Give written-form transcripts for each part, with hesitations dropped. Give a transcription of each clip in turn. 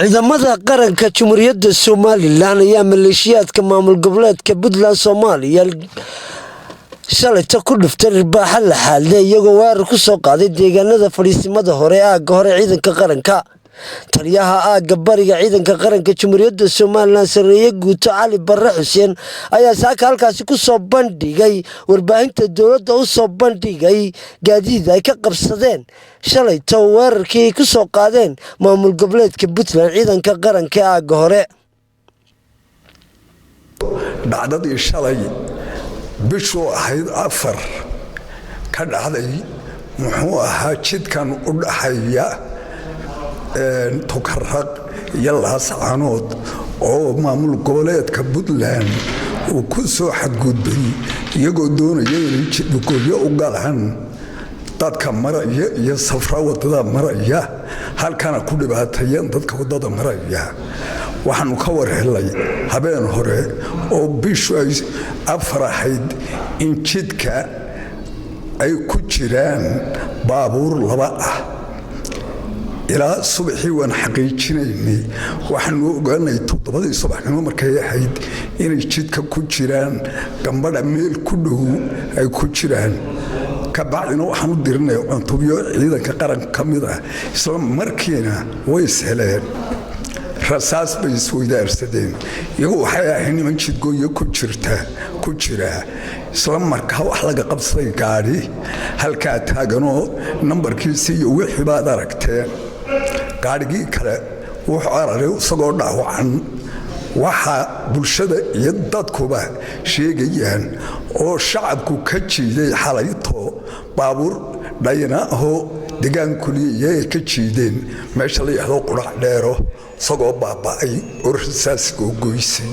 Ciidamada qaranka Jamhuuriyadda Somalilan ayaa maleeshiyaadka maamul goboleedka Puntland Soomaaliya shalayta ku dhuftay dhirbaaxa la xaalde, iyagoo weerar ku soo qaaday deegaanada fadhiisimada hore ee aagga hore ciidanka qaranka. Taliyaha aagga bariga ciidanka qaranka Jamhuuriyadda Somalilan, Sareeye Guuto Cali Barre Xuseen, ayaa saaka halkaasi ku soo bandhigay, warbaahinta dowladda u soo bandhigay gaadiid ay ka qabsadeen shalayto weerarkii ay ku soo qaadeen maamul goboleedka Puntland ciidanka qaranka ee aagga hore. Dhacdadii shalay bishuu ahayd 4 ka dhacday, muxuu ahaa, jidkan u dhaxeeya Tukaraq iyo Laascanood oo maamul goboleedka Puntland uu ku soo xadgudbay, iyagoo doonaya inay jidgooyo u galaan dadka maraya iyo safra wadada maraya, halkana ku dhibaateeyeen dadka wadada maraya. Waxaanu ka war helay habeen hore oo bishu ay 4 ahayd in jidka ay ku jiraan baabuur laba ah. Ilaa subaxii waan xaqiijinaynay. Waxaanu ogaanay 7dii subaxnimo markay ahayd inay jidka ku jiraan, Gambadha meel ku dhow ay ku jiraan. Kabacdina waxaan u dirinay cuntubyo ciidanka qaranka ka mid ah. Isla markiina way isheleen, rasaas bay isweydaarsadeen. Iyagu waxay ahayd niman jidgooyo ku jirta ku jira. Isla markaa wax laga qabsaday gaadhi halkaa taaganoo nambarkiisi iyo wixii baad aragteen. Gaadhigii kale wuxuu araray isagoo dhaawacan. Waxaa bulshada iyo dadkuba sheegayaan oo shacabku ka jiiday xalayto baabuur dhayna ahoo degaankuliya ay ka jiideen meesha la yidhahdo Qudhac Dheero, isagoo baaba'ay oo rasaasgoo goysay.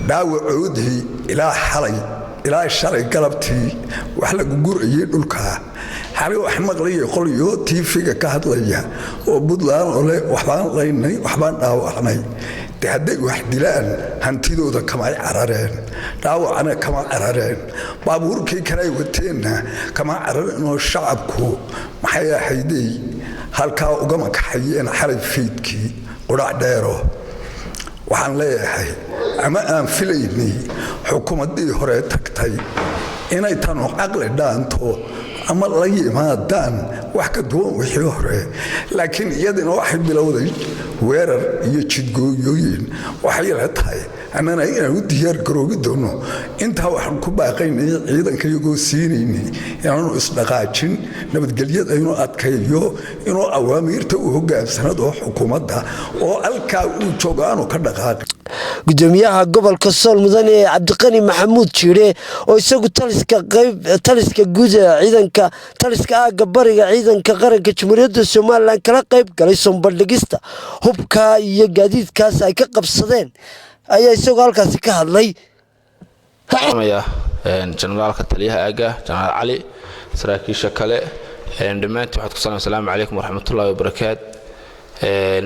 Dhaawacoodii ilaa xalay, ilaa shalay galabtii wax lagu gurayay dhulkaa. Xalay wax maqlayay qolyo TV-ga ka hadlaya oo Puntland oo le waxbaan laynay, waxbaan dhaawacnay. De hadday wax dilaan, hantidooda kamay carareen, dhaawacana kama carareen, baabuurkii kale ay wateenna kama carareen, oo shacabku maxay ahaydey halkaa ugama kaxayeen xalay fiidkii Qudhac Dheero. Waxaan leeyahay, ama aan filaynay xukuumaddii hore tagtay inay tanu caqli dhaanto ama la yimaadaan wax ka duwan wixii hore, laakiin iyadina waxay bilowday weerar iyo jidgooyooyin. Waxay la tahay annana inaan u diyaar garoobi doono. Intaa waxaan ku baaqaynay ciidanka iyagoo siinaynay inaanu isdhaqaajin, nabadgelyada inuu adkaeyo, inuu awaamiirta u hogaamsanado xukuumadda oo halkaa uu joogo aanu ka dhaqaaqin. Gudoomiyaha gobolka Sool, mudane Cabdiqani Maxamuud Jiire, oo isagu taliska qayb, taliska guud ee ciidanka, taliska aagga bariga ciidanka qaranka Jamhuuriyadda Somalilan kala qayb galay soo bandhigista hubka iyo gaadiidkaas ay ka qabsadeen, ayaa isagoo halkaasi ka hadlay. Generaalka, taliyaha aagga, Jenaraal Cali, saraakiisha kale dhammaantiin, waxaad ku salam asalaamu calaykum waraxmatullahi wabarakaat.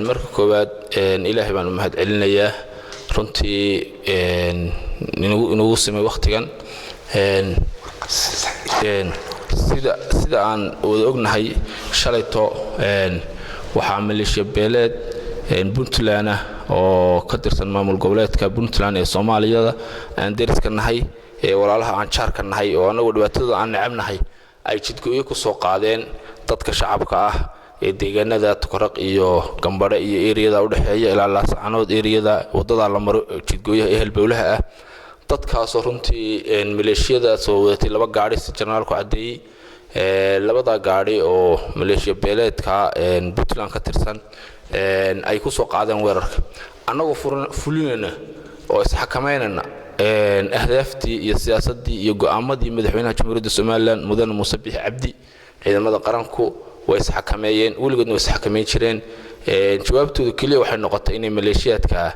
Marka koowaad Ilaahay baan u mahad celinayaa runtii inugu simay wakhtigan. Sida aan wada ognahay, shalayto waxaa maleeshiya beeleed Puntland ah oo ka tirsan maamul goboleedka Puntland ee Soomaaliyada aan deriska nahay, ee walaalaha aan jaarka nahay, oo annagoo dhibaatadooda aan necabnahay, ay jidgooyo ku soo qaadeen dadka shacabka ah ee deegaanada Tukaraq iyo Gambadhe iyo eriyada udhexeeya ilaa Laascanood, eriyada wadada la maro jidgooyaha ee halbowlaha ah. Dadkaasoo runtii maleeshiyada soo wadatay laba gaadhi, si generaalku caddeeyey, labada gaadhi oo maleeshiya beeleedka Puntland ka tirsan ay ku soo qaadeen weerarka. Annagoo fulinayna oo isxakamaynayna ahdaaftii iyo siyaasaddii iyo go'aamadii madaxweynaha Jamhuuriyadda Somalilan, mudane Muuse Biixi Cabdi, ciidamada qaranku way isxakameeyeen, weligoodna way isxakameyn jireen. Jawaabtooda keliya waxay noqotay inay maleeshiyaadka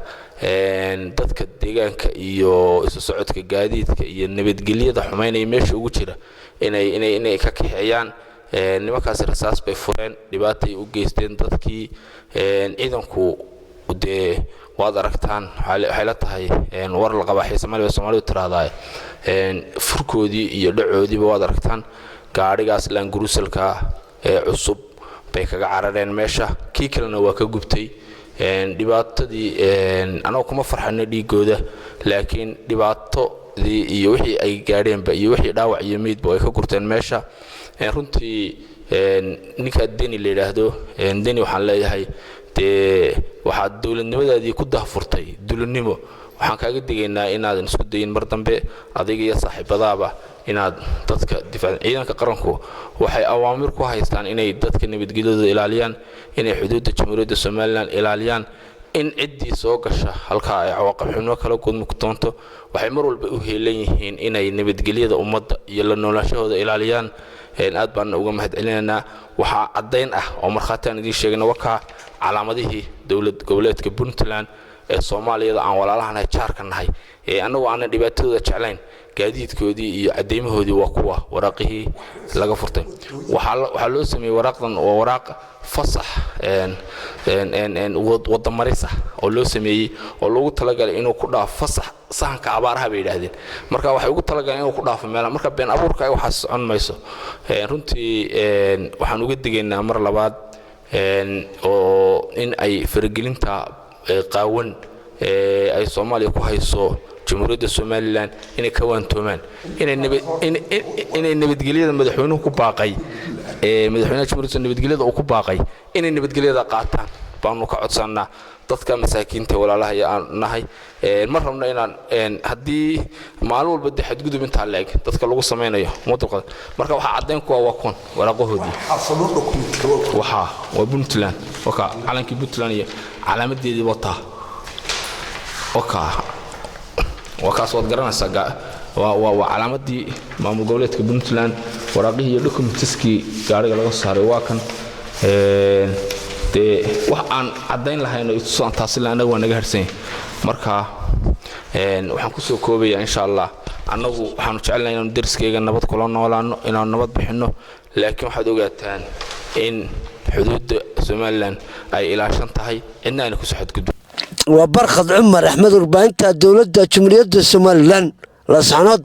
dadka deegaanka iyo isu socodka gaadiidka iyo nabadgelyada xumaynaya meesha ugu jira inay ka kaxeeyaan. Nimankaasi rasaas bay fureen, dhibaatay u geysteen dadkii. Ciidanku dee waad aragtaan, waxay la tahay war la qabaa xiise male Soomaalidu tiraahdaa. Furkoodii iyo dhacoodiiba waad aragtaan. Gaadhigaas Land Cruiserka ee cusub Bay kaga carareen meesha, kii kalena waa ka gubtay. Dhibaatadii anagoo kuma farxano dhiigooda, laakiin dhibaatodii iyo wixii ay gaadheenba iyo wixii dhaawac iyo meydba ay ka gurteen meesha. Runtii ninkaa Deni la yidhaahdo, Deni waxaan leeyahay, dee waxaad dowladnimadaadii ku dahfurtay dulinimo. Waxaan kaaga digaynaa inaadan isku dayin mar dambe, adiga iyo saaxiibadaaba, inaad dadka difaac. Ciidanka qaranku waxay awaamir ku haystaan inay dadka nabadgelyadooda ilaaliyaan, inay xuduudda Jamhuuriyadda Somaliland ilaaliyaan, in ciddii soo gasha halkaa ay cawaaqib xubno kala gudmi doonto. Waxay mar walba u heelan yihiin inay nabadgelyada ummadda iyo la noolaanshahooda ilaaliyaan. Aad baana uga mahadcelinaynaa. Waxaa caddayn ah oo markhaati aan idiin sheegna, wakaa calaamadihii dowlad goboleedka Puntland ee Soomaaliyada aan walaalahanahay, jaarka nahay, ee annagu aanan dhibaatadooda jeclayn. Gaadiidkoodii iyo cadeymahoodii waa kuwa, waraaqihii laga furtay waxaa loo sameeyey. Waraaqdan waa waraaq fasax wadamaris ah oo loo sameeyey oo loogu talagalay inuu ku dhaafo fasax sahanka abaaraha, bay yidhaahdeen. Marka waxay ugu talagaleen inuu ku dhaafo meelaha. Marka been abuurka waxaas socon mayso. Runtii waxaan uga digaynaa mar labaad oo in ay faragelinta qaawan ay Soomaaliya ku hayso Jamhuuriyadda Somaliland inay ka waantoomaan, inay nabadgelyada madaxweynuhu ku baaqay, madaxweynaha jamhuuriyadda nabadgelyada uu ku baaqay, inay nabadgelyada qaataan baanu ka codsannaa dadka masaakiinta walaalaha aan nahay. Ma rabno inaan haddii maalin walba dee xadgudub intaa la-eg dadka lagu samaynayo uma dulqadan. Marka waxaa caddayn kuwa waa kuwan waraaqahoodii. Waxaa waa Puntland, waka calankii Puntland iyo calaamadeedii wataa. Waka waa kaas, waad garanaysaa, waa calaamadii maamul goboleedka Puntland. Waraaqihii iyo documentiskii gaariga laga soo saaray waa kan. Dee wax aan caddayn lahayn oo taasila annaga waa naga harsanya. Marka waxaan kusoo koobayaa, insha Allah, annagu waxaanu jecelnahay inaanu deriskayga nabad kula noolaano, inaanu nabad bixinno, laakiin waxaad ogaataan in xuduudda Somaliland ay ilaashan tahay, cidna ayna kusoo xadgudbin. Waa Barkhad Cumar Axmed, warbaahinta dowladda Jamhuuriyadda Somaliland, Laascanood.